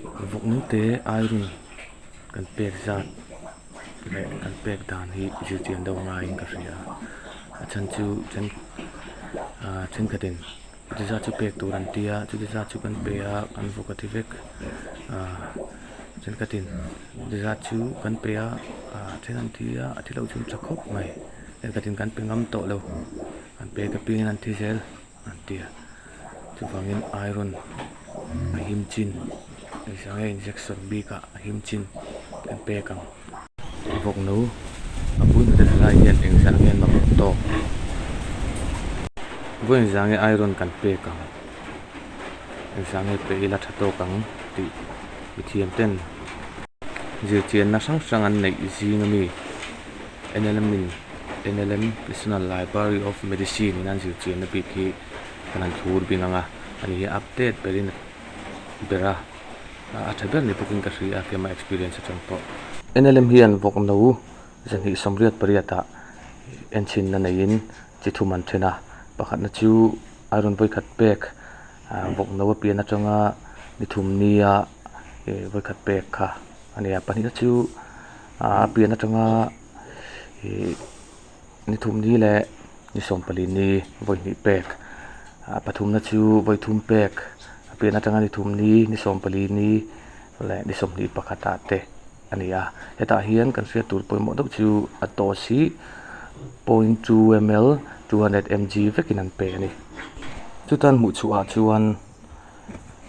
Vawk naute iron kan pek zat leh kan pek dan hi zirchian deuh ngaiin ka hria a chhan chu then ah thenkhatin chuti zat chu pek tur an tia chuti zat chu kan pe a kan vawk a ti vek ah thenkhatin chuti zat chu kan pe a ah then an ti a a thi loh chu an tha khawp mai thenkhatin kan pe ngam tawh lo an pek apiangin an thi zel. An ti a, chuvangin iron a him chin engzah nge injection bikah a him chin kan pek ang. Vawk no a pui hnute thlai hian engzah nge an mamawh tawk? Vawi engzah nge iron kan pek ang? Engzah nge pe ila tha tawk ang tih mithiam ten zirchianna hrang hrang an neih zing ami. NLM in NLM National Library of Medicine in an zirchianna bik hi kan han thur bing ang a, ani hi update berin ber a, a tha ber ni bawkin ka hria a keimah experience atang pawh. NLM hian vawk no 288 ah enchhinna neiin chi thum an then a, pakhatna chu iron vawikhat pek vawk no a pian atanga ni thum nia vawikhat pek kha a ni a, pahnihna chu. A pian atanga ih ni thum ni leh ni sawmpali ni vawi hnih pek a pathumna chu vawi thum pek a pian atanga ni thum ni ni sawmpali ni leh ni sawmhnih pakhat ah te a ni a hetah hian kan hriat tur pawimawh deuh chu a dose hi point two ml two hundred mg vekin an pe a ni chutan hmuh chhuah ah chuan.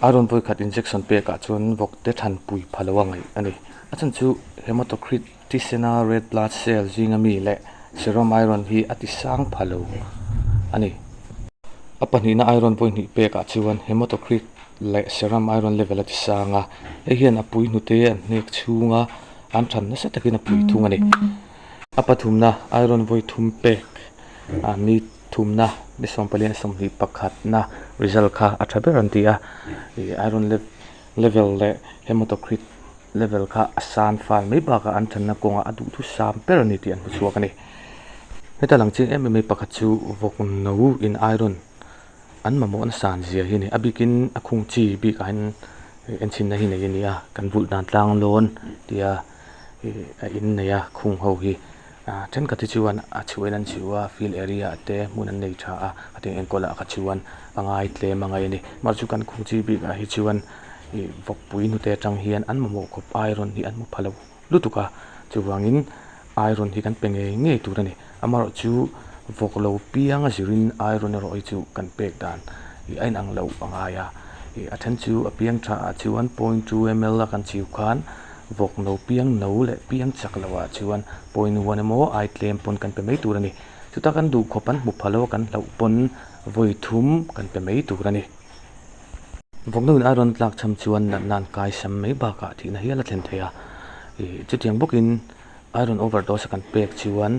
A rawn vawi khat injection pek ah chuan vawk te than pui pha lo a ngaih a ni. A chhan chu hematocrit thisena red blood cell zinga mi leh serum iron hi a ti sang pha lo a ni. A pahnihna iron vawi hnih pek ah chuan hematocrit leh serum iron level a ti sang a, hei hian a pui hnute an hnek chhung a, an than nasa takin a pui thung a ni. A pathumna iron vawi thum pek a ni. Thumna ni sawmpali a 21 na result kha a tha ber an ti a, ih iron level leh hematocrit level kha a san fal mai bakah an thanna kawngah a duhthu sam ber a ni tih an hmu chhuak a ni. Heta lang chiang em em mai pakhat chu vawk no in iron an mamawhna san zia hi a ni, a bikin a khung chi bikah hian enchhinna hi nei a ni a, kan vulh dan tlang lawn tia ih a innei a khung ho hi. Ah thenkhat hi chuan a chhuahin an chhu a field area ah te hmun an nei tha a a tin enkawl ah kha chuan a ngai tlem a ngai a ni mahse chu kan khung chi bik ah hi chuan ih vawkpui hnute atang hian an mamawh khawp iron hi an hmu pha lo lutuk a chuvangin iron hi kan pe ngei ngei tur a ni amaherawh chu vawk lo piang a zirin iron erawh hi chu kan pek dan ih a inang loh a ngai a ih a then chu a piang tha ah chuan point two ml a kan chiu khan. Vawk no piang no leh piang chak loh ah chuan point one emaw ai tlem pawn kan pe mai tur a ni. Chuta kan duh khawp an hmu pha lo a kan hlauh pawn vawi thum kan pe mai tur a ni. Vawk no in a rawn tlak cham chuan natna an kai sam mai bakah thihna hial a thlen thei a. Ih chutiang bawkin iron overdose a kan pek chuan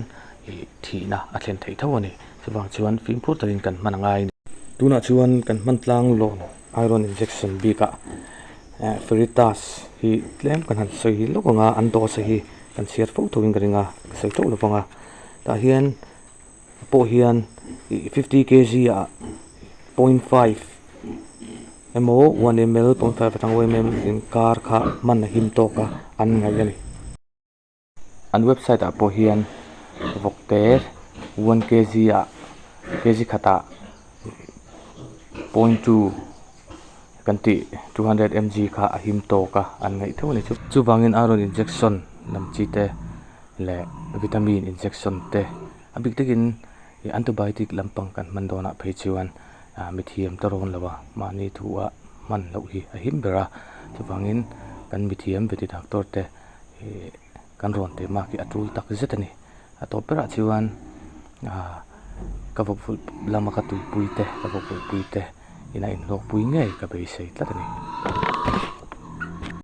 ih thihna a thlen thei tho a ni. Chuvang chuan fimkhur takin kan hman a ngai a ni. Tunah chuan kan hman tlang lawn iron injection bikah. Veritas hi tlem kan han sawi hi lawk ang a an dose hi kan chhiar fo tho in ka ring a ka sawi teuh lo vang a tah hian pawh hian ih fifty kg ah point five emaw one ml point five atang one ml inkar kha hman a him tawk a an ngaih a ni. An website ah pawh hian vawk te one kg ah kg khatah point two kan tih 200 mg kha a him tawk a an ngaih tho a ni chu. Chuvangin iron injection lam chi te leh vitamin injection te a bik takin ih antibiotic lampang kan hman dawnah phei chuan ah mithiam te rawn lo a mahni thu ah hman loh hi a him ber a chuvangin kan mithiam veti doctor te. Ih kan rawn teh mak hi a tul tak zet a ni a tawp berah chuan ah ka vawk vulh lama ka tuipui te ka vawk vulh pui te ina inhlawkpui ngei ka beisei tlat a ni.